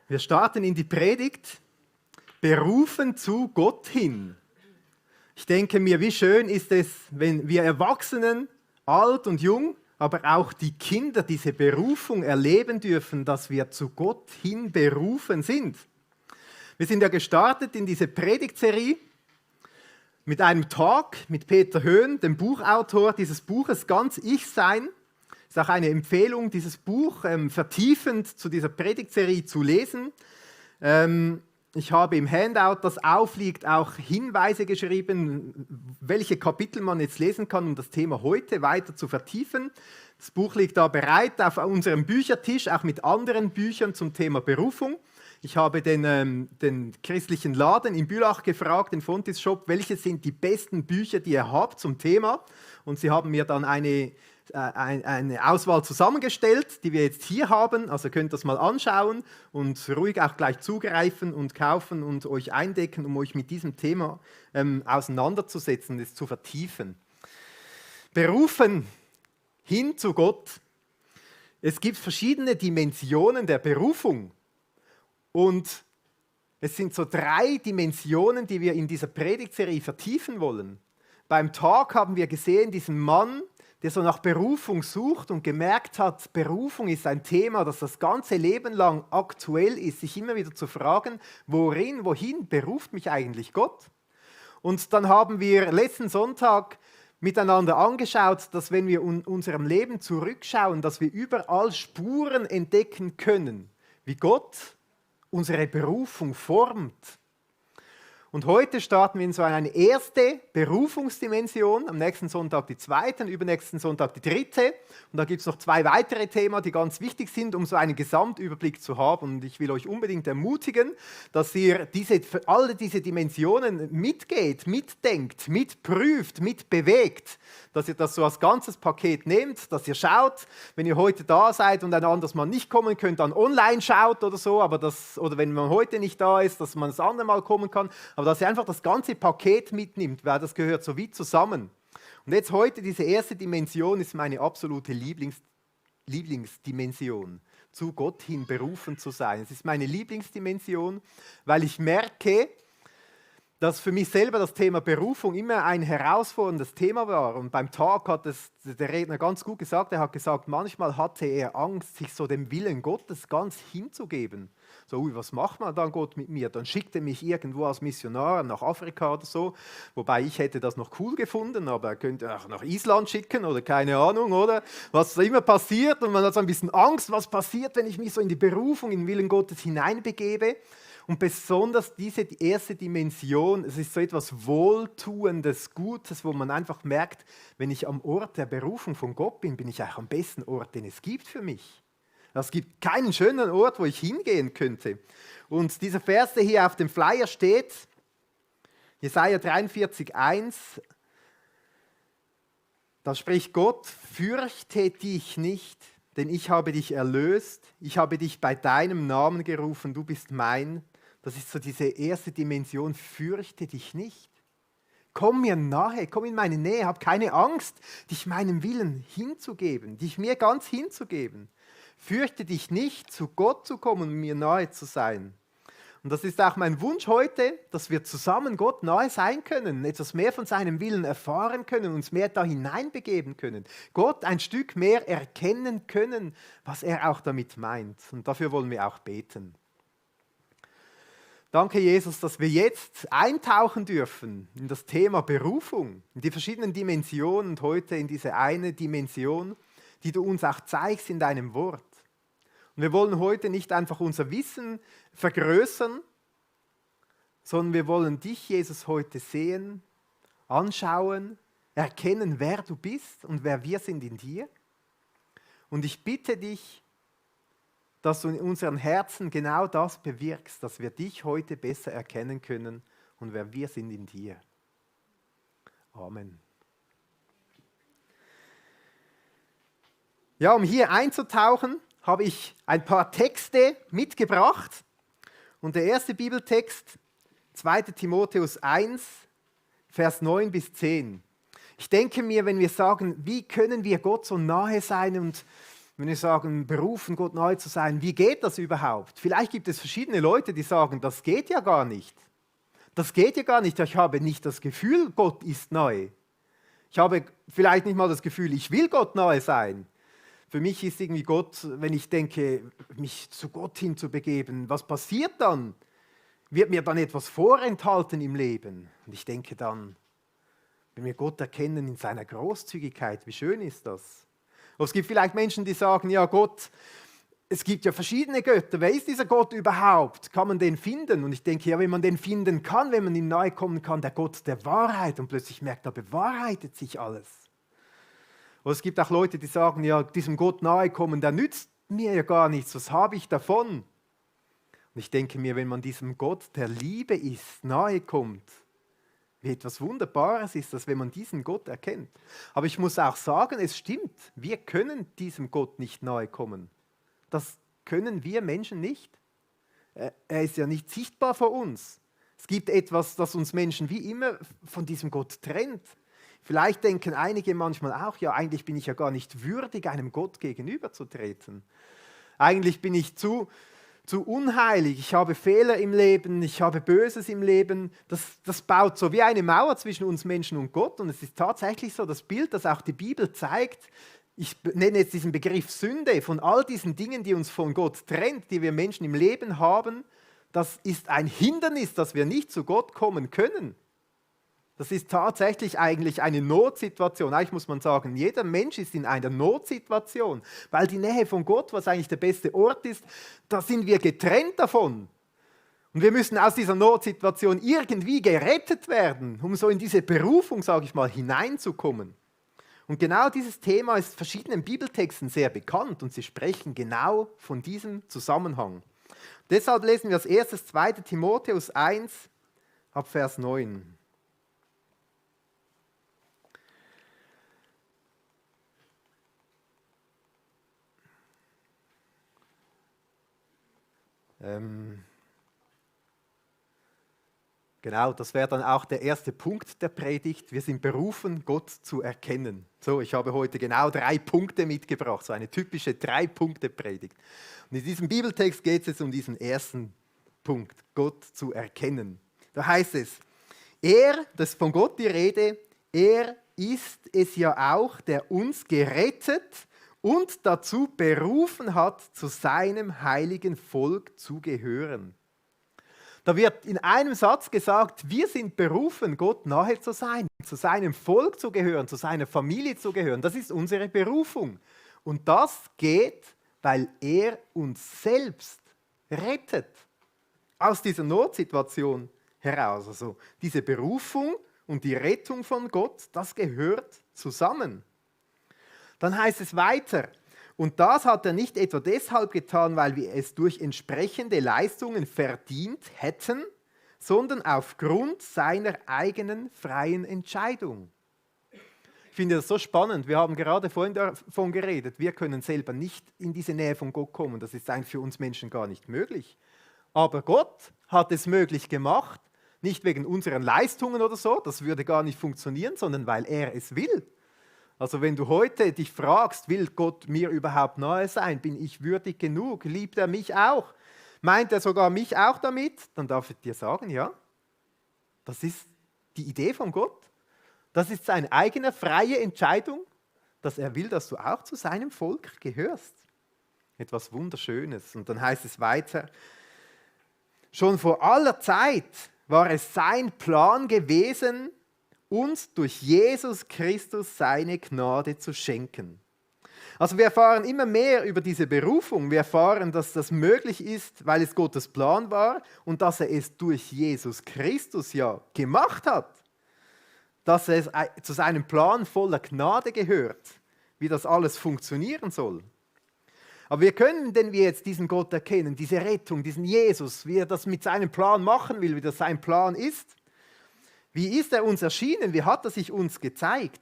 Wir starten in die Predigt, berufen zu Gott hin. Ich denke mir, wie schön ist es, wenn wir Erwachsenen, alt und jung, aber auch die Kinder diese Berufung erleben dürfen, dass wir zu Gott hin berufen sind. Wir sind ja gestartet in diese Predigtserie mit einem Talk mit Peter Höhn, dem Buchautor dieses Buches Ganz Ich Sein. Es ist auch eine Empfehlung, dieses Buch vertiefend zu dieser Predigtserie zu lesen. Ich habe im Handout, das aufliegt, auch Hinweise geschrieben, welche Kapitel man jetzt lesen kann, um das Thema heute weiter zu vertiefen. Das Buch liegt da bereit auf unserem Büchertisch, auch mit anderen Büchern zum Thema Berufung. Ich habe den christlichen Laden in Bülach gefragt, den Fontis Shop, welche sind die besten Bücher, die ihr habt zum Thema. Und sie haben mir dann eine Auswahl zusammengestellt, die wir jetzt hier haben. Also ihr könnt das mal anschauen und ruhig auch gleich zugreifen und kaufen und euch eindecken, um euch mit diesem Thema auseinanderzusetzen und es zu vertiefen. Berufen hin zu Gott. Es gibt verschiedene Dimensionen der Berufung. Und es sind so 3 Dimensionen, die wir in dieser Predigtserie vertiefen wollen. Beim Talk haben wir gesehen, diesen Mann, der so nach Berufung sucht und gemerkt hat, Berufung ist ein Thema, das das ganze Leben lang aktuell ist, sich immer wieder zu fragen, wohin beruft mich eigentlich Gott? Und dann haben wir letzten Sonntag miteinander angeschaut, dass wenn wir in unserem Leben zurückschauen, dass wir überall Spuren entdecken können, wie Gott unsere Berufung formt. Und heute starten wir in so eine erste Berufungsdimension, am nächsten Sonntag die zweite, übernächsten Sonntag die dritte. Und da gibt es noch 2 weitere Themen, die ganz wichtig sind, um so einen Gesamtüberblick zu haben. Und ich will euch unbedingt ermutigen, dass ihr für alle diese Dimensionen mitgeht, mitdenkt, mitprüft, mitbewegt, dass ihr das so als ganzes Paket nehmt, dass ihr schaut, wenn ihr heute da seid und ein anderes Mal nicht kommen könnt, dann online schaut oder so, oder wenn man heute nicht da ist, dass man das andere Mal kommen kann, aber dass ihr einfach das ganze Paket mitnimmt, weil das gehört so wie zusammen. Und jetzt heute, diese erste Dimension ist meine absolute Lieblingsdimension, zu Gott hin berufen zu sein. Es ist meine Lieblingsdimension, weil ich merke, dass für mich selber das Thema Berufung immer ein herausforderndes Thema war. Und beim Talk hat es der Redner ganz gut gesagt, er hat gesagt, manchmal hatte er Angst, sich so dem Willen Gottes ganz hinzugeben. So, was macht man dann Gott mit mir? Dann schickt er mich irgendwo als Missionar nach Afrika oder so, wobei ich hätte das noch cool gefunden, aber er könnte auch nach Island schicken oder keine Ahnung, oder? Was da immer passiert und man hat so ein bisschen Angst, was passiert, wenn ich mich so in die Berufung, in den Willen Gottes hineinbegebe. Und besonders diese erste Dimension, es ist so etwas Wohltuendes, Gutes, wo man einfach merkt, wenn ich am Ort der Berufung von Gott bin, bin ich auch am besten Ort, den es gibt für mich. Es gibt keinen schöneren Ort, wo ich hingehen könnte. Und dieser Vers, der hier auf dem Flyer steht, Jesaja 43,1, da spricht Gott, fürchte dich nicht, denn ich habe dich erlöst, ich habe dich bei deinem Namen gerufen, du bist mein. Das ist so diese erste Dimension, fürchte dich nicht. Komm mir nahe, komm in meine Nähe, hab keine Angst, dich meinem Willen hinzugeben, dich mir ganz hinzugeben. Fürchte dich nicht, zu Gott zu kommen und mir nahe zu sein. Und das ist auch mein Wunsch heute, dass wir zusammen Gott nahe sein können, etwas mehr von seinem Willen erfahren können, uns mehr da hineinbegeben können, Gott ein Stück mehr erkennen können, was er auch damit meint. Und dafür wollen wir auch beten. Danke, Jesus, dass wir jetzt eintauchen dürfen in das Thema Berufung, in die verschiedenen Dimensionen und heute in diese eine Dimension, die du uns auch zeigst in deinem Wort. Und wir wollen heute nicht einfach unser Wissen vergrößern, sondern wir wollen dich, Jesus, heute sehen, anschauen, erkennen, wer du bist und wer wir sind in dir. Und ich bitte dich, dass du in unseren Herzen genau das bewirkst, dass wir dich heute besser erkennen können und wer wir sind in dir. Amen. Ja, um hier einzutauchen, habe ich ein paar Texte mitgebracht. Und der erste Bibeltext, 2. Timotheus 1, Vers 9 bis 10. Ich denke mir, wenn wir sagen, wie können wir Gott so nahe sein und wenn wir sagen, berufen, Gott nahe zu sein, wie geht das überhaupt? Vielleicht gibt es verschiedene Leute, die sagen, das geht ja gar nicht. Das geht ja gar nicht. Ich habe nicht das Gefühl, Gott ist nahe. Ich habe vielleicht nicht mal das Gefühl, ich will Gott nahe sein. Für mich ist irgendwie Gott, wenn ich denke, mich zu Gott hinzubegeben, was passiert dann? Wird mir dann etwas vorenthalten im Leben? Und ich denke dann, wenn wir Gott erkennen in seiner Großzügigkeit, wie schön ist das? Oder es gibt vielleicht Menschen, die sagen, ja Gott, es gibt ja verschiedene Götter. Wer ist dieser Gott überhaupt? Kann man den finden? Und ich denke, ja, wenn man den finden kann, wenn man ihm nahe kommen kann, der Gott der Wahrheit. Und plötzlich merkt, da bewahrheitet sich alles. Oder es gibt auch Leute, die sagen, ja, diesem Gott nahe kommen, der nützt mir ja gar nichts. Was habe ich davon? Und ich denke mir, wenn man diesem Gott, der Liebe ist, nahe kommt, wie etwas Wunderbares ist das, wenn man diesen Gott erkennt. Aber ich muss auch sagen, es stimmt, wir können diesem Gott nicht nahe kommen. Das können wir Menschen nicht. Er ist ja nicht sichtbar vor uns. Es gibt etwas, das uns Menschen wie immer von diesem Gott trennt. Vielleicht denken einige manchmal auch, ja, eigentlich bin ich ja gar nicht würdig, einem Gott gegenüberzutreten. Eigentlich bin ich zu unheilig, ich habe Fehler im Leben, ich habe Böses im Leben. Das baut so wie eine Mauer zwischen uns Menschen und Gott. Und es ist tatsächlich so, das Bild, das auch die Bibel zeigt, ich nenne jetzt diesen Begriff Sünde, von all diesen Dingen, die uns von Gott trennt, die wir Menschen im Leben haben, das ist ein Hindernis, dass wir nicht zu Gott kommen können. Das ist tatsächlich eigentlich eine Notsituation. Eigentlich muss man sagen, jeder Mensch ist in einer Notsituation, weil die Nähe von Gott, was eigentlich der beste Ort ist, da sind wir getrennt davon. Und wir müssen aus dieser Notsituation irgendwie gerettet werden, um so in diese Berufung, sage ich mal, hineinzukommen. Und genau dieses Thema ist verschiedenen Bibeltexten sehr bekannt und sie sprechen genau von diesem Zusammenhang. Deshalb lesen wir als erstes 2. Timotheus 1 ab Vers 9. Genau, das wäre dann auch der erste Punkt der Predigt. Wir sind berufen, Gott zu erkennen. So, ich habe heute genau 3 Punkte mitgebracht, so eine typische 3-Punkte-Predigt. Und in diesem Bibeltext geht es jetzt um diesen ersten Punkt, Gott zu erkennen. Da heißt es, das ist von Gott die Rede, er ist es ja auch, der uns gerettet und dazu berufen hat, zu seinem heiligen Volk zu gehören. Da wird in einem Satz gesagt, wir sind berufen, Gott nahe zu sein, zu seinem Volk zu gehören, zu seiner Familie zu gehören. Das ist unsere Berufung. Und das geht, weil er uns selbst rettet. Aus dieser Notsituation heraus. Also diese Berufung und die Rettung von Gott, das gehört zusammen. Dann heißt es weiter, und das hat er nicht etwa deshalb getan, weil wir es durch entsprechende Leistungen verdient hätten, sondern aufgrund seiner eigenen freien Entscheidung. Ich finde das so spannend. Wir haben gerade vorhin davon geredet, wir können selber nicht in diese Nähe von Gott kommen. Das ist eigentlich für uns Menschen gar nicht möglich. Aber Gott hat es möglich gemacht, nicht wegen unseren Leistungen oder so, das würde gar nicht funktionieren, sondern weil er es will. Also wenn du heute dich fragst, will Gott mir überhaupt nahe sein? Bin ich würdig genug? Liebt er mich auch? Meint er sogar mich auch damit? Dann darf ich dir sagen, ja, das ist die Idee von Gott. Das ist seine eigene freie Entscheidung, dass er will, dass du auch zu seinem Volk gehörst. Etwas Wunderschönes. Und dann heißt es weiter, schon vor aller Zeit war es sein Plan gewesen, uns durch Jesus Christus seine Gnade zu schenken. Also wir erfahren immer mehr über diese Berufung. Wir erfahren, dass das möglich ist, weil es Gottes Plan war und dass er es durch Jesus Christus ja gemacht hat. Dass es zu seinem Plan voller Gnade gehört, wie das alles funktionieren soll. Aber wie können denn wir jetzt diesen Gott erkennen, diese Rettung, diesen Jesus, wie er das mit seinem Plan machen will, wie das sein Plan ist? Wie ist er uns erschienen? Wie hat er sich uns gezeigt?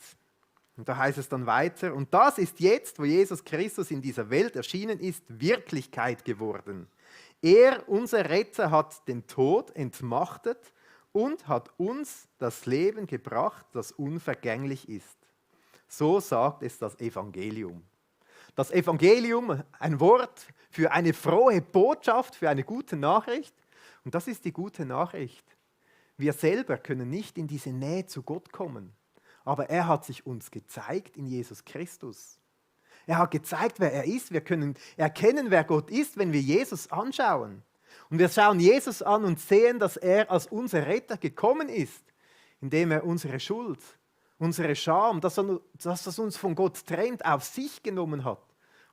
Und da heißt es dann weiter, und das ist jetzt, wo Jesus Christus in dieser Welt erschienen ist, Wirklichkeit geworden. Er, unser Retter, hat den Tod entmachtet und hat uns das Leben gebracht, das unvergänglich ist. So sagt es das Evangelium. Das Evangelium, ein Wort für eine frohe Botschaft, für eine gute Nachricht. Und das ist die gute Nachricht. Wir selber können nicht in diese Nähe zu Gott kommen. Aber er hat sich uns gezeigt in Jesus Christus. Er hat gezeigt, wer er ist. Wir können erkennen, wer Gott ist, wenn wir Jesus anschauen. Und wir schauen Jesus an und sehen, dass er als unser Retter gekommen ist, indem er unsere Schuld, unsere Scham, dass das uns von Gott trennt, auf sich genommen hat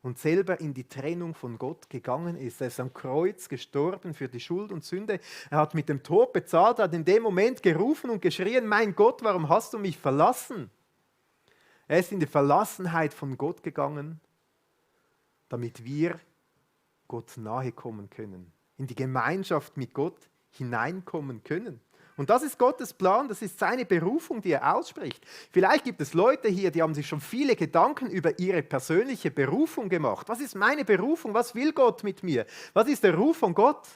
und selber in die Trennung von Gott gegangen ist. Er ist am Kreuz gestorben für die Schuld und Sünde. Er hat mit dem Tod bezahlt, hat in dem Moment gerufen und geschrien, mein Gott, warum hast du mich verlassen? Er ist in die Verlassenheit von Gott gegangen, damit wir Gott nahe kommen können, in die Gemeinschaft mit Gott hineinkommen können. Und das ist Gottes Plan, das ist seine Berufung, die er ausspricht. Vielleicht gibt es Leute hier, die haben sich schon viele Gedanken über ihre persönliche Berufung gemacht. Was ist meine Berufung? Was will Gott mit mir? Was ist der Ruf von Gott?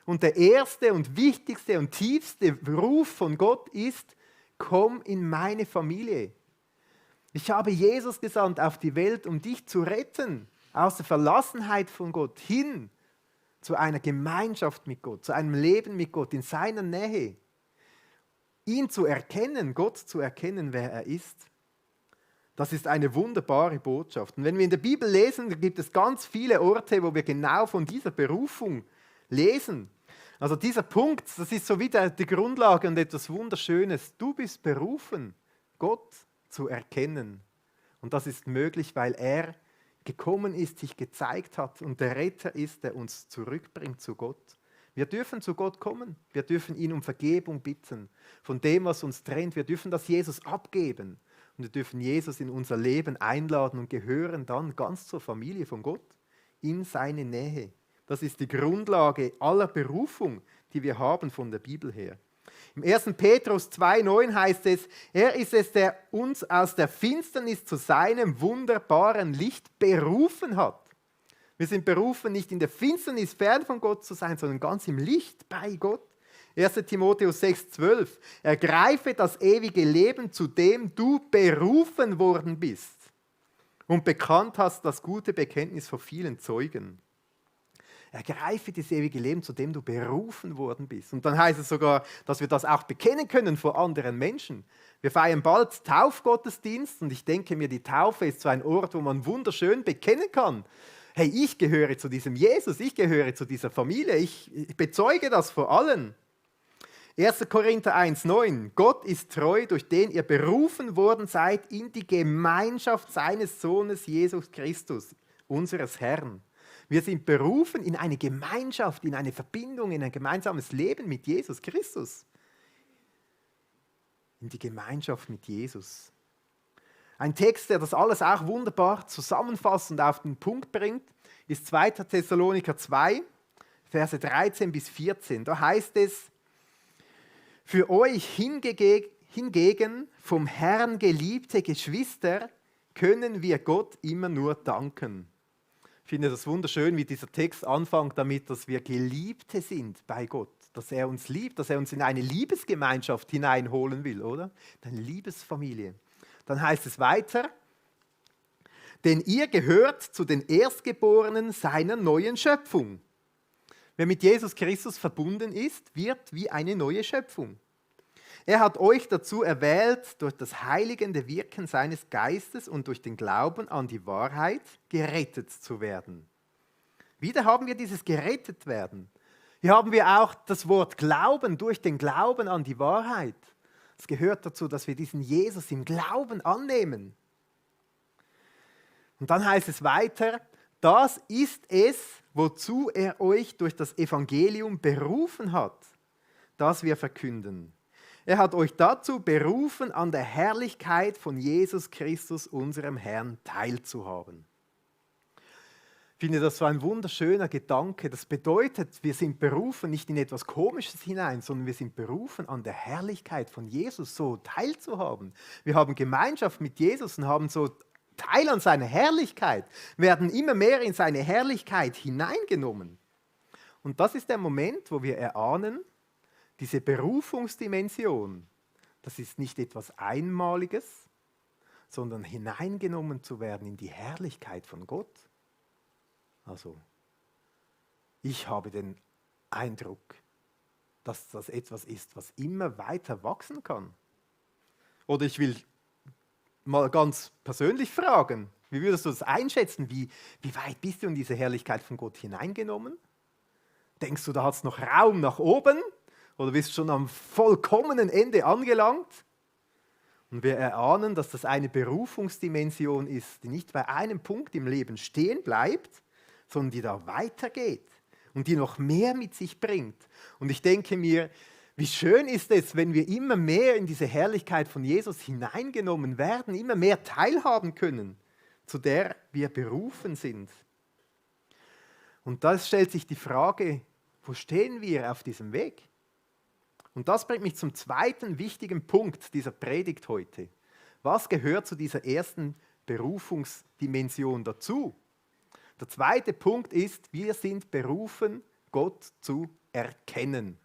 Und der erste und wichtigste und tiefste Ruf von Gott ist, komm in meine Familie. Ich habe Jesus gesandt auf die Welt, um dich zu retten, aus der Verlassenheit von Gott hin zu einer Gemeinschaft mit Gott, zu einem Leben mit Gott, in seiner Nähe. Ihn zu erkennen, Gott zu erkennen, wer er ist, das ist eine wunderbare Botschaft. Und wenn wir in der Bibel lesen, da gibt es ganz viele Orte, wo wir genau von dieser Berufung lesen. Also dieser Punkt, das ist so wie die Grundlage und etwas Wunderschönes. Du bist berufen, Gott zu erkennen. Und das ist möglich, weil er gekommen ist, sich gezeigt hat und der Retter ist, der uns zurückbringt zu Gott. Wir dürfen zu Gott kommen. Wir dürfen ihn um Vergebung bitten von dem, was uns trennt. Wir dürfen das Jesus abgeben. Und wir dürfen Jesus in unser Leben einladen und gehören dann ganz zur Familie von Gott, in seine Nähe. Das ist die Grundlage aller Berufung, die wir haben von der Bibel her. Im 1. Petrus 2,9 heißt es, er ist es, der uns aus der Finsternis zu seinem wunderbaren Licht berufen hat. Wir sind berufen, nicht in der Finsternis fern von Gott zu sein, sondern ganz im Licht bei Gott. 1. Timotheus 6,12. Ergreife das ewige Leben, zu dem du berufen worden bist und bekannt hast das gute Bekenntnis vor vielen Zeugen. Ergreife das ewige Leben, zu dem du berufen worden bist. Und dann heißt es sogar, dass wir das auch bekennen können vor anderen Menschen. Wir feiern bald Taufgottesdienst und ich denke mir, die Taufe ist so ein Ort, wo man wunderschön bekennen kann. Hey, ich gehöre zu diesem Jesus, ich gehöre zu dieser Familie, ich bezeuge das vor allen. 1. Korinther 1,9. Gott ist treu, durch den ihr berufen worden seid in die Gemeinschaft seines Sohnes Jesus Christus, unseres Herrn. Wir sind berufen in eine Gemeinschaft, in eine Verbindung, in ein gemeinsames Leben mit Jesus Christus. In die Gemeinschaft mit Jesus. Ein Text, der das alles auch wunderbar zusammenfasst und auf den Punkt bringt, ist 2. Thessaloniker 2, Verse 13 bis 14. Da heißt es, für euch hingegen, vom Herrn geliebte Geschwister, können wir Gott immer nur danken. Ich finde das wunderschön, wie dieser Text anfängt damit, dass wir Geliebte sind bei Gott. Dass er uns liebt, dass er uns in eine Liebesgemeinschaft hineinholen will, oder? Eine Liebesfamilie. Dann heißt es weiter, denn ihr gehört zu den Erstgeborenen seiner neuen Schöpfung. Wer mit Jesus Christus verbunden ist, wird wie eine neue Schöpfung. Er hat euch dazu erwählt, durch das heiligende Wirken seines Geistes und durch den Glauben an die Wahrheit gerettet zu werden. Wieder haben wir dieses gerettet werden. Hier haben wir auch das Wort Glauben, durch den Glauben an die Wahrheit. Es gehört dazu, dass wir diesen Jesus im Glauben annehmen. Und dann heißt es weiter, das ist es, wozu er euch durch das Evangelium berufen hat, das wir verkünden. Er hat euch dazu berufen, an der Herrlichkeit von Jesus Christus, unserem Herrn, teilzuhaben. Ich finde das so ein wunderschöner Gedanke. Das bedeutet, wir sind berufen nicht in etwas Komisches hinein, sondern wir sind berufen, an der Herrlichkeit von Jesus so teilzuhaben. Wir haben Gemeinschaft mit Jesus und haben so Teil an seiner Herrlichkeit, werden immer mehr in seine Herrlichkeit hineingenommen. Und das ist der Moment, wo wir erahnen, diese Berufungsdimension, das ist nicht etwas Einmaliges, sondern hineingenommen zu werden in die Herrlichkeit von Gott. Also, ich habe den Eindruck, dass das etwas ist, was immer weiter wachsen kann. Oder ich will mal ganz persönlich fragen, wie würdest du das einschätzen? Wie weit bist du in diese Herrlichkeit von Gott hineingenommen? Denkst du, da hat es noch Raum nach oben? Oder bist du schon am vollkommenen Ende angelangt? Und wir erahnen, dass das eine Berufungsdimension ist, die nicht bei einem Punkt im Leben stehen bleibt, sondern die da weitergeht und die noch mehr mit sich bringt. Und ich denke mir, wie schön ist es, wenn wir immer mehr in diese Herrlichkeit von Jesus hineingenommen werden, immer mehr teilhaben können, zu der wir berufen sind. Und da stellt sich die Frage, wo stehen wir auf diesem Weg? Und das bringt mich zum zweiten wichtigen Punkt dieser Predigt heute. Was gehört zu dieser ersten Berufungsdimension dazu? Der zweite Punkt ist, wir sind berufen, Gott zu erkennen.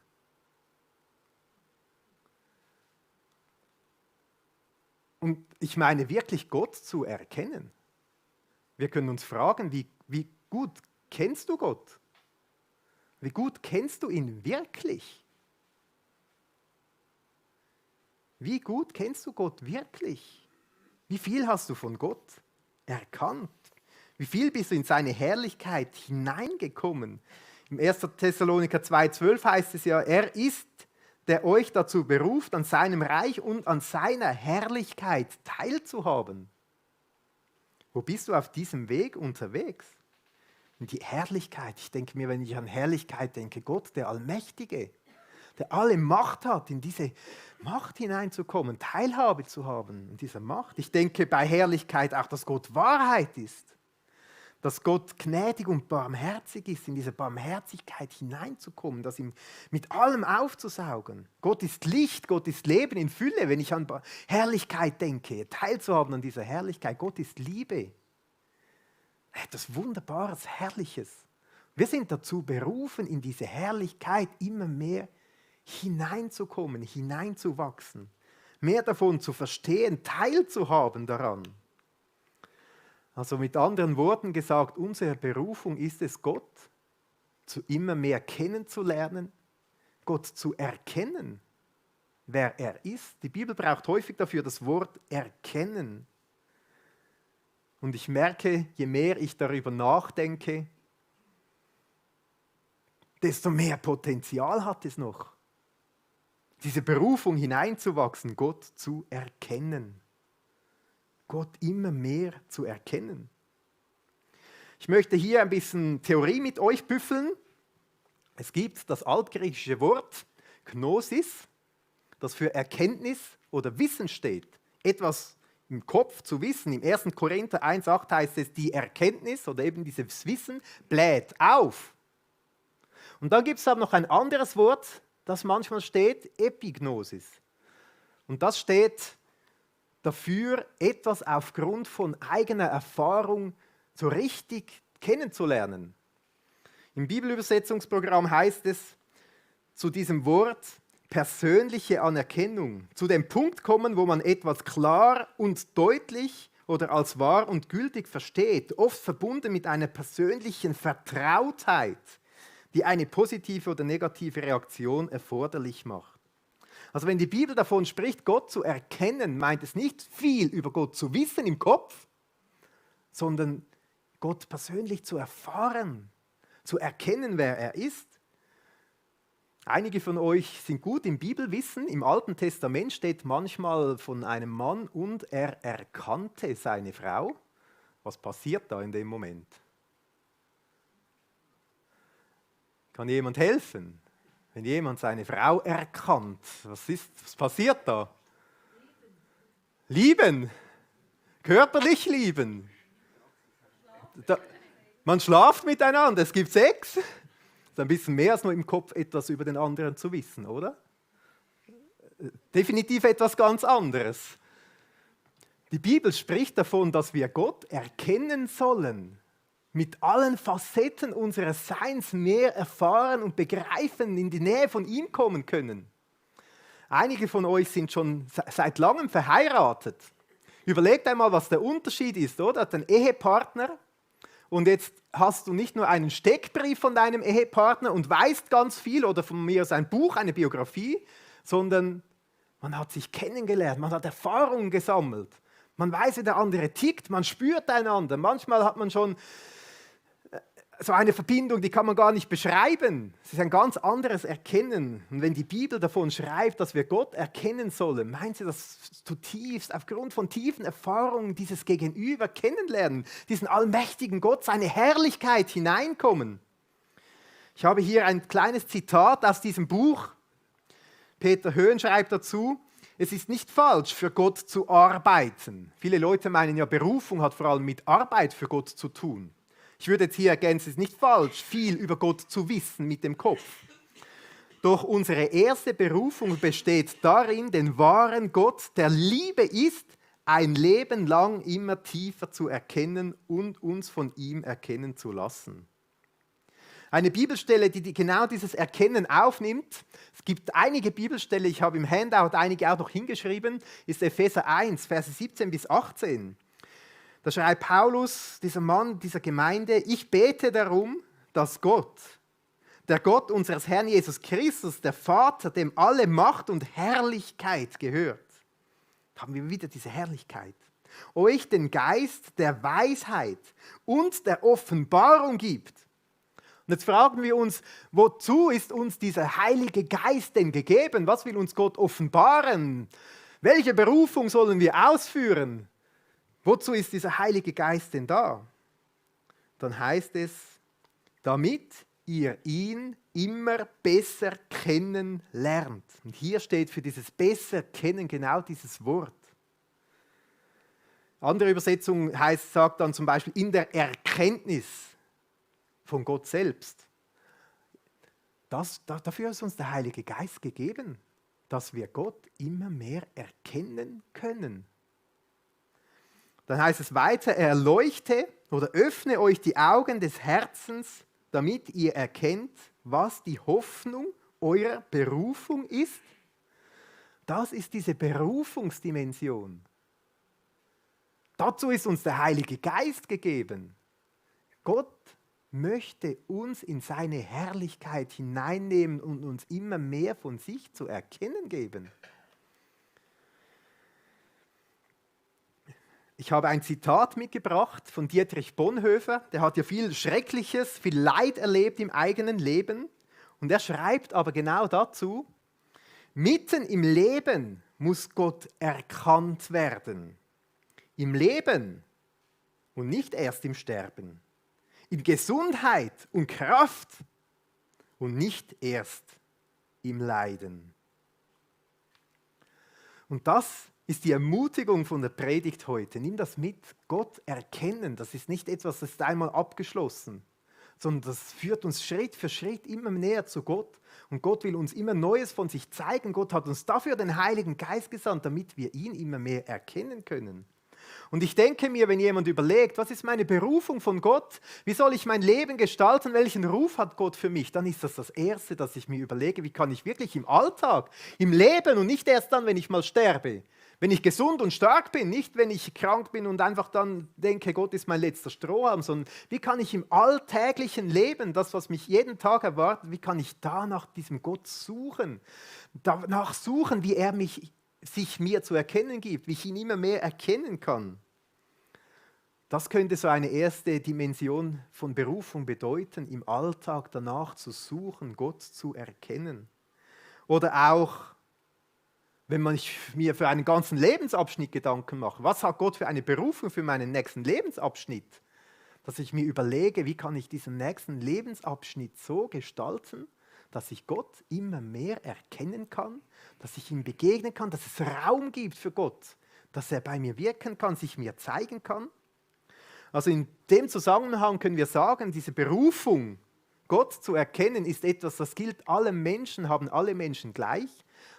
Und ich meine wirklich Gott zu erkennen. Wir können uns fragen, wie gut kennst du Gott? Wie gut kennst du ihn wirklich? Wie gut kennst du Gott wirklich? Wie viel hast du von Gott erkannt? Wie viel bist du in seine Herrlichkeit hineingekommen? Im 1. Thessaloniker 2,12 heißt es ja, er ist, der euch dazu beruft, an seinem Reich und an seiner Herrlichkeit teilzuhaben. Wo bist du auf diesem Weg unterwegs? In die Herrlichkeit. Ich denke mir, wenn ich an Herrlichkeit denke, Gott, der Allmächtige, der alle Macht hat, in diese Macht hineinzukommen, Teilhabe zu haben in dieser Macht. Ich denke bei Herrlichkeit auch, dass Gott Wahrheit ist, dass Gott gnädig und barmherzig ist, in diese Barmherzigkeit hineinzukommen, das ihm mit allem aufzusaugen. Gott ist Licht, Gott ist Leben in Fülle, wenn ich an Herrlichkeit denke, teilzuhaben an dieser Herrlichkeit. Gott ist Liebe. Etwas Wunderbares, Herrliches. Wir sind dazu berufen, in diese Herrlichkeit immer mehr hineinzukommen, hineinzuwachsen, mehr davon zu verstehen, teilzuhaben daran. Also mit anderen Worten gesagt, unsere Berufung ist es, Gott immer mehr kennenzulernen, Gott zu erkennen, wer er ist. Die Bibel braucht häufig dafür das Wort erkennen. Und ich merke, je mehr ich darüber nachdenke, desto mehr Potenzial hat es noch. Diese Berufung hineinzuwachsen, Gott zu erkennen. Gott immer mehr zu erkennen. Ich möchte hier ein bisschen Theorie mit euch büffeln. Es gibt das altgriechische Wort Gnosis, das für Erkenntnis oder Wissen steht. Etwas im Kopf zu wissen. Im 1. Korinther 1,8 heißt es, die Erkenntnis oder eben dieses Wissen bläht auf. Und dann gibt es aber noch ein anderes Wort, das manchmal steht, Epignosis. Und das steht dafür, etwas aufgrund von eigener Erfahrung so richtig kennenzulernen. Im Bibelübersetzungsprogramm heißt es zu diesem Wort persönliche Anerkennung, zu dem Punkt kommen, wo man etwas klar und deutlich oder als wahr und gültig versteht, oft verbunden mit einer persönlichen Vertrautheit, die eine positive oder negative Reaktion erforderlich macht. Also wenn die Bibel davon spricht, Gott zu erkennen, meint es nicht viel über Gott zu wissen im Kopf, sondern Gott persönlich zu erfahren, zu erkennen, wer er ist. Einige von euch sind gut im Bibelwissen. Im Alten Testament steht manchmal von einem Mann und er erkannte seine Frau. Was passiert da in dem Moment? Kann jemand helfen? Wenn jemand seine Frau erkannt, was passiert da? Lieben. Körperlich lieben. Man schlaft miteinander, es gibt Sex. Das ist ein bisschen mehr als nur im Kopf etwas über den anderen zu wissen, oder? Definitiv etwas ganz anderes. Die Bibel spricht davon, dass wir Gott erkennen sollen. Mit allen Facetten unseres Seins mehr erfahren und begreifen, in die Nähe von ihm kommen können. Einige von euch sind schon seit langem verheiratet. Überleg einmal, was der Unterschied ist, oder? Dein Ehepartner und jetzt hast du nicht nur einen Steckbrief von deinem Ehepartner und weißt ganz viel oder von mir aus ein Buch, eine Biografie, sondern man hat sich kennengelernt, man hat Erfahrungen gesammelt. Man weiß, wie der andere tickt, man spürt einander. Manchmal hat man schon so eine Verbindung, die kann man gar nicht beschreiben. Es ist ein ganz anderes Erkennen. Und wenn die Bibel davon schreibt, dass wir Gott erkennen sollen, meint sie das zutiefst aufgrund von tiefen Erfahrungen dieses Gegenüber kennenlernen, diesen allmächtigen Gott, seine Herrlichkeit hineinkommen. Ich habe hier ein kleines Zitat aus diesem Buch. Peter Höhn schreibt dazu: Es ist nicht falsch, für Gott zu arbeiten. Viele Leute meinen ja, Berufung hat vor allem mit Arbeit für Gott zu tun. Ich würde jetzt hier ergänzen, es ist nicht falsch, viel über Gott zu wissen mit dem Kopf. Doch unsere erste Berufung besteht darin, den wahren Gott, der Liebe ist, ein Leben lang immer tiefer zu erkennen und uns von ihm erkennen zu lassen. Eine Bibelstelle, die genau dieses Erkennen aufnimmt, es gibt einige Bibelstellen, ich habe im Handout einige auch noch hingeschrieben, ist Epheser 1, Verse 17 bis 18. Da schreibt Paulus, dieser Mann dieser Gemeinde: Ich bete darum, dass Gott, der Gott unseres Herrn Jesus Christus, der Vater, dem alle Macht und Herrlichkeit gehört, da haben wir wieder diese Herrlichkeit, euch den Geist der Weisheit und der Offenbarung gibt. Und jetzt fragen wir uns, wozu ist uns dieser Heilige Geist denn gegeben? Was will uns Gott offenbaren? Welche Berufung sollen wir ausführen? Wozu ist dieser Heilige Geist denn da? Dann heißt es, damit ihr ihn immer besser kennenlernt. Und hier steht für dieses besser kennen genau dieses Wort. Andere Übersetzung sagt dann zum Beispiel in der Erkenntnis von Gott selbst. Dafür ist uns der Heilige Geist gegeben, dass wir Gott immer mehr erkennen können. Dann heißt es weiter, erleuchte oder öffne euch die Augen des Herzens, damit ihr erkennt, was die Hoffnung eurer Berufung ist. Das ist diese Berufungsdimension. Dazu ist uns der Heilige Geist gegeben. Gott möchte uns in seine Herrlichkeit hineinnehmen und uns immer mehr von sich zu erkennen geben. Ich habe ein Zitat mitgebracht von Dietrich Bonhoeffer. Der hat ja viel Schreckliches, viel Leid erlebt im eigenen Leben. Und er schreibt aber genau dazu: Mitten im Leben muss Gott erkannt werden. Im Leben und nicht erst im Sterben. In Gesundheit und Kraft und nicht erst im Leiden. Und das ist die Ermutigung von der Predigt heute. Nimm das mit. Gott erkennen, das ist nicht etwas, das ist einmal abgeschlossen, sondern das führt uns Schritt für Schritt immer näher zu Gott. Und Gott will uns immer Neues von sich zeigen. Gott hat uns dafür den Heiligen Geist gesandt, damit wir ihn immer mehr erkennen können. Und ich denke mir, wenn jemand überlegt, was ist meine Berufung von Gott? Wie soll ich mein Leben gestalten? Welchen Ruf hat Gott für mich? Dann ist das Erste, dass ich mir überlege, wie kann ich wirklich im Alltag, im Leben und nicht erst dann, wenn ich mal sterbe, wenn ich gesund und stark bin, nicht wenn ich krank bin und einfach dann denke, Gott ist mein letzter Strohhalm, sondern wie kann ich im alltäglichen Leben, das, was mich jeden Tag erwartet, wie kann ich da nach diesem Gott suchen? Danach suchen, wie er sich mir zu erkennen gibt, wie ich ihn immer mehr erkennen kann. Das könnte so eine erste Dimension von Berufung bedeuten, im Alltag danach zu suchen, Gott zu erkennen. Oder auch, wenn man mir für einen ganzen Lebensabschnitt Gedanken macht, was hat Gott für eine Berufung für meinen nächsten Lebensabschnitt? Dass ich mir überlege, wie kann ich diesen nächsten Lebensabschnitt so gestalten, dass ich Gott immer mehr erkennen kann, dass ich ihm begegnen kann, dass es Raum gibt für Gott, dass er bei mir wirken kann, sich mir zeigen kann. Also in dem Zusammenhang können wir sagen, diese Berufung, Gott zu erkennen, ist etwas, das gilt allen Menschen, haben alle Menschen gleich,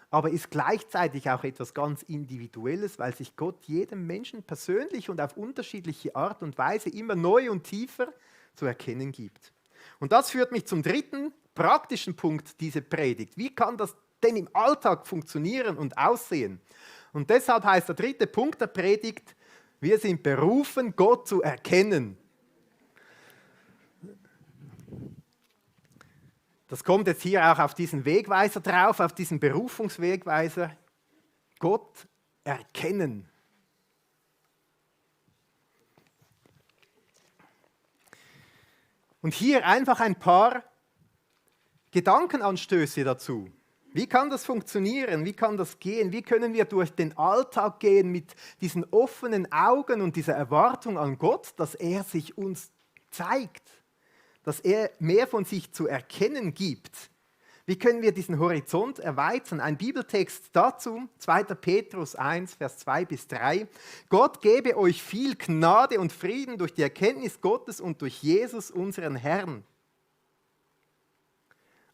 aber ist gleichzeitig auch etwas ganz Individuelles, weil sich Gott jedem Menschen persönlich und auf unterschiedliche Art und Weise immer neu und tiefer zu erkennen gibt. Und das führt mich zum dritten praktischen Punkt dieser Predigt. Wie kann das denn im Alltag funktionieren und aussehen? Und deshalb heißt der dritte Punkt der Predigt, Wir sind berufen, Gott zu erkennen. Das kommt jetzt hier auch auf diesen Wegweiser drauf, auf diesen Berufungswegweiser. Gott erkennen. Und hier einfach ein paar Gedankenanstöße dazu. Wie kann das funktionieren? Wie kann das gehen? Wie können wir durch den Alltag gehen mit diesen offenen Augen und dieser Erwartung an Gott, dass er sich uns zeigt, dass er mehr von sich zu erkennen gibt? Wie können wir diesen Horizont erweitern? Ein Bibeltext dazu, 2. Petrus 1, Vers 2 bis 3. Gott gebe euch viel Gnade und Frieden durch die Erkenntnis Gottes und durch Jesus, unseren Herrn.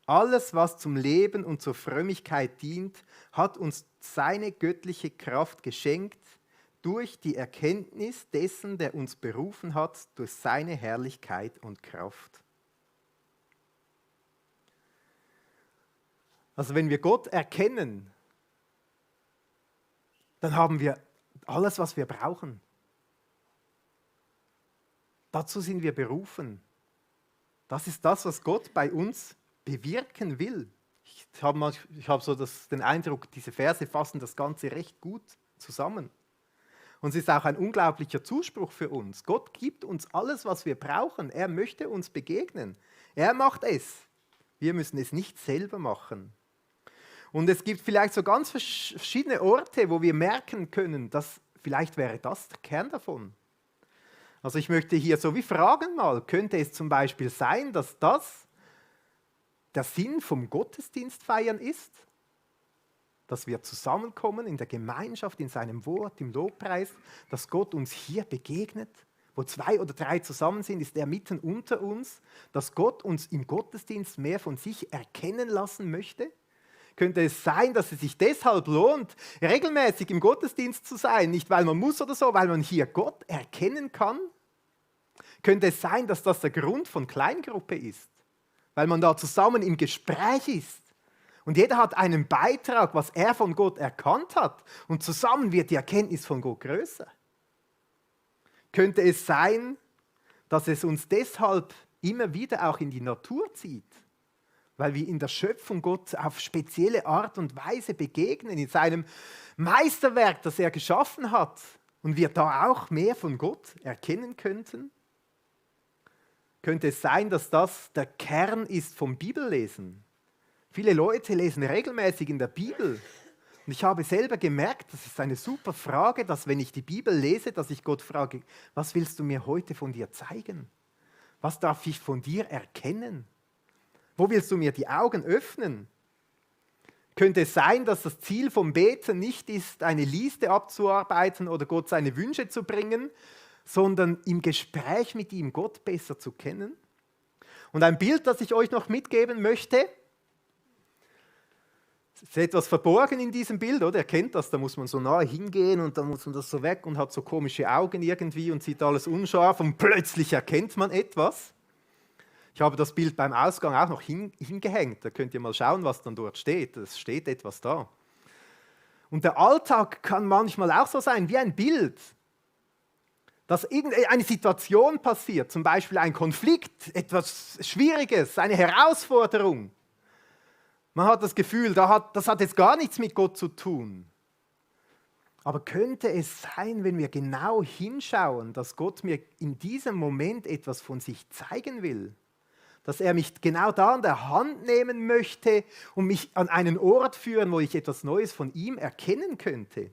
Alles, was zum Leben und zur Frömmigkeit dient, hat uns seine göttliche Kraft geschenkt, durch die Erkenntnis dessen, der uns berufen hat, durch seine Herrlichkeit und Kraft. Also wenn wir Gott erkennen, dann haben wir alles, was wir brauchen. Dazu sind wir berufen. Das ist das, was Gott bei uns bewirken will. Ich habe so den Eindruck, diese Verse fassen das Ganze recht gut zusammen. Und es ist auch ein unglaublicher Zuspruch für uns. Gott gibt uns alles, was wir brauchen. Er möchte uns begegnen. Er macht es. Wir müssen es nicht selber machen. Und es gibt vielleicht so ganz verschiedene Orte, wo wir merken können, dass vielleicht wäre das der Kern davon. Also ich möchte hier so wie fragen mal, könnte es zum Beispiel sein, dass das der Sinn vom Gottesdienst feiern ist? Dass wir zusammenkommen in der Gemeinschaft, in seinem Wort, im Lobpreis, dass Gott uns hier begegnet. Wo 2 oder 3 zusammen sind, ist er mitten unter uns. Dass Gott uns im Gottesdienst mehr von sich erkennen lassen möchte. Könnte es sein, dass es sich deshalb lohnt, regelmäßig im Gottesdienst zu sein? Nicht, weil man muss oder so, weil man hier Gott erkennen kann? Könnte es sein, dass das der Grund von Kleingruppe ist? Weil man da zusammen im Gespräch ist. Und jeder hat einen Beitrag, was er von Gott erkannt hat. Und zusammen wird die Erkenntnis von Gott größer. Könnte es sein, dass es uns deshalb immer wieder auch in die Natur zieht? Weil wir in der Schöpfung Gott auf spezielle Art und Weise begegnen, in seinem Meisterwerk, das er geschaffen hat. Und wir da auch mehr von Gott erkennen könnten? Könnte es sein, dass das der Kern ist vom Bibellesen? Viele Leute lesen regelmäßig in der Bibel. Und ich habe selber gemerkt, das ist eine super Frage, dass wenn ich die Bibel lese, dass ich Gott frage, was willst du mir heute von dir zeigen? Was darf ich von dir erkennen? Wo willst du mir die Augen öffnen? Könnte es sein, dass das Ziel vom Beten nicht ist, eine Liste abzuarbeiten oder Gott seine Wünsche zu bringen, sondern im Gespräch mit ihm Gott besser zu kennen? Und ein Bild, das ich euch noch mitgeben möchte, ist etwas verborgen in diesem Bild, oder? Ihr kennt das, da muss man so nahe hingehen und dann muss man das so weg und hat so komische Augen irgendwie und sieht alles unscharf und plötzlich erkennt man etwas. Ich habe das Bild beim Ausgang auch noch hingehängt, da könnt ihr mal schauen, was dann dort steht. Es steht etwas da. Und der Alltag kann manchmal auch so sein, wie ein Bild. Dass irgendeine Situation passiert, zum Beispiel ein Konflikt, etwas Schwieriges, eine Herausforderung. Man hat das Gefühl, das hat jetzt gar nichts mit Gott zu tun. Aber könnte es sein, wenn wir genau hinschauen, dass Gott mir in diesem Moment etwas von sich zeigen will? Dass er mich genau da an der Hand nehmen möchte und mich an einen Ort führen, wo ich etwas Neues von ihm erkennen könnte?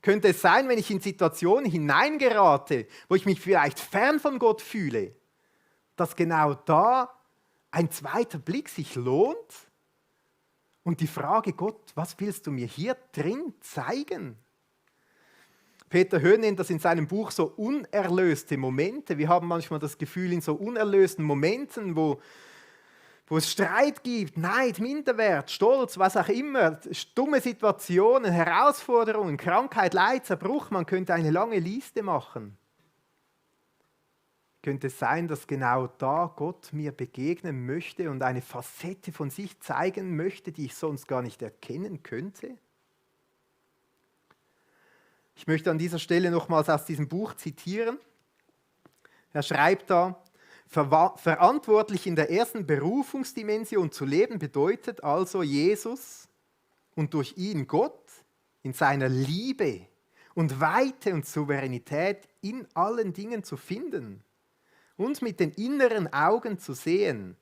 Könnte es sein, wenn ich in Situationen hineingerate, wo ich mich vielleicht fern von Gott fühle, dass genau da ein zweiter Blick sich lohnt? Und die Frage, Gott, was willst du mir hier drin zeigen? Peter Höhn nennt das in seinem Buch so unerlöste Momente. Wir haben manchmal das Gefühl, in so unerlösten Momenten, wo es Streit gibt, Neid, Minderwert, Stolz, was auch immer, dumme Situationen, Herausforderungen, Krankheit, Leid, Zerbruch, man könnte eine lange Liste machen. Könnte es sein, dass genau da Gott mir begegnen möchte und eine Facette von sich zeigen möchte, die ich sonst gar nicht erkennen könnte? Ich möchte an dieser Stelle nochmals aus diesem Buch zitieren. Er schreibt da, verantwortlich in der ersten Berufungsdimension zu leben bedeutet also Jesus und durch ihn Gott in seiner Liebe und Weite und Souveränität in allen Dingen zu finden, uns mit den inneren Augen zu sehen,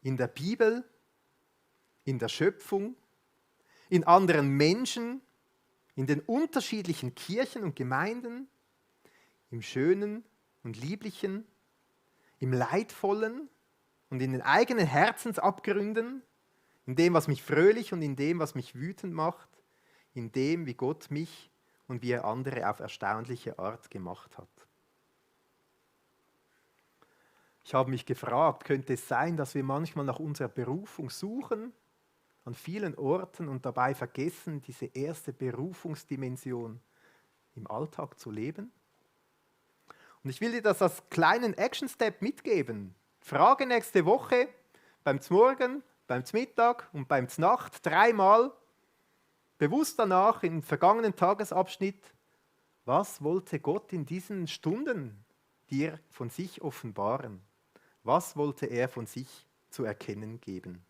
in der Bibel, in der Schöpfung, in anderen Menschen, in den unterschiedlichen Kirchen und Gemeinden, im Schönen und Lieblichen, im Leidvollen und in den eigenen Herzensabgründen, in dem, was mich fröhlich und in dem, was mich wütend macht, in dem, wie Gott mich und wie er andere auf erstaunliche Art gemacht hat. Ich habe mich gefragt, könnte es sein, dass wir manchmal nach unserer Berufung suchen, an vielen Orten und dabei vergessen, diese erste Berufungsdimension im Alltag zu leben? Und ich will dir das als kleinen Action-Step mitgeben. Frage nächste Woche beim Morgen, beim Mittag und beim Nacht 3-mal bewusst danach im vergangenen Tagesabschnitt, was wollte Gott in diesen Stunden dir von sich offenbaren? Was wollte er von sich zu erkennen geben?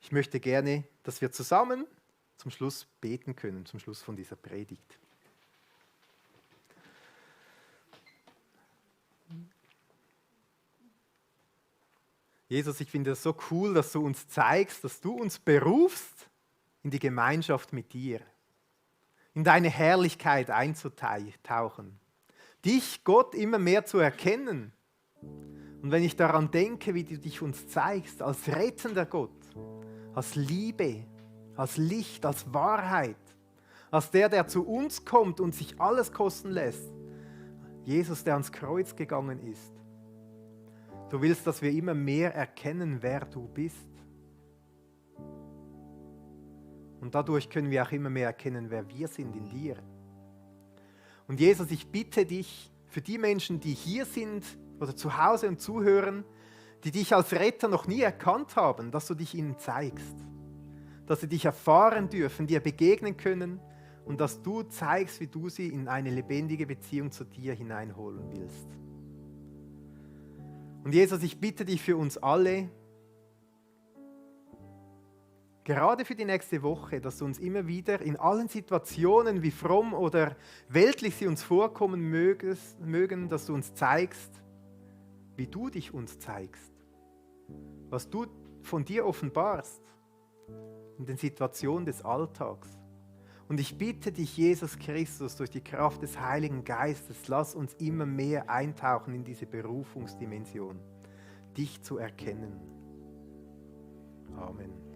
Ich möchte gerne, dass wir zusammen zum Schluss beten können, zum Schluss von dieser Predigt. Jesus, ich finde es so cool, dass du uns zeigst, dass du uns berufst, in die Gemeinschaft mit dir, in deine Herrlichkeit einzutauchen, dich, Gott, immer mehr zu erkennen. Und wenn ich daran denke, wie du dich uns zeigst, als rettender Gott, als Liebe, als Licht, als Wahrheit, als der zu uns kommt und sich alles kosten lässt, Jesus, der ans Kreuz gegangen ist. Du willst, dass wir immer mehr erkennen, wer du bist. Und dadurch können wir auch immer mehr erkennen, wer wir sind in dir. Und Jesus, ich bitte dich für die Menschen, die hier sind oder zu Hause und zuhören, die dich als Retter noch nie erkannt haben, dass du dich ihnen zeigst. Dass sie dich erfahren dürfen, dir begegnen können und dass du zeigst, wie du sie in eine lebendige Beziehung zu dir hineinholen willst. Und Jesus, ich bitte dich für uns alle, gerade für die nächste Woche, dass du uns immer wieder in allen Situationen, wie fromm oder weltlich sie uns vorkommen mögen, dass du uns zeigst, wie du dich uns zeigst, was du von dir offenbarst in den Situationen des Alltags. Und ich bitte dich, Jesus Christus, durch die Kraft des Heiligen Geistes, lass uns immer mehr eintauchen in diese Berufungsdimension, dich zu erkennen. Amen.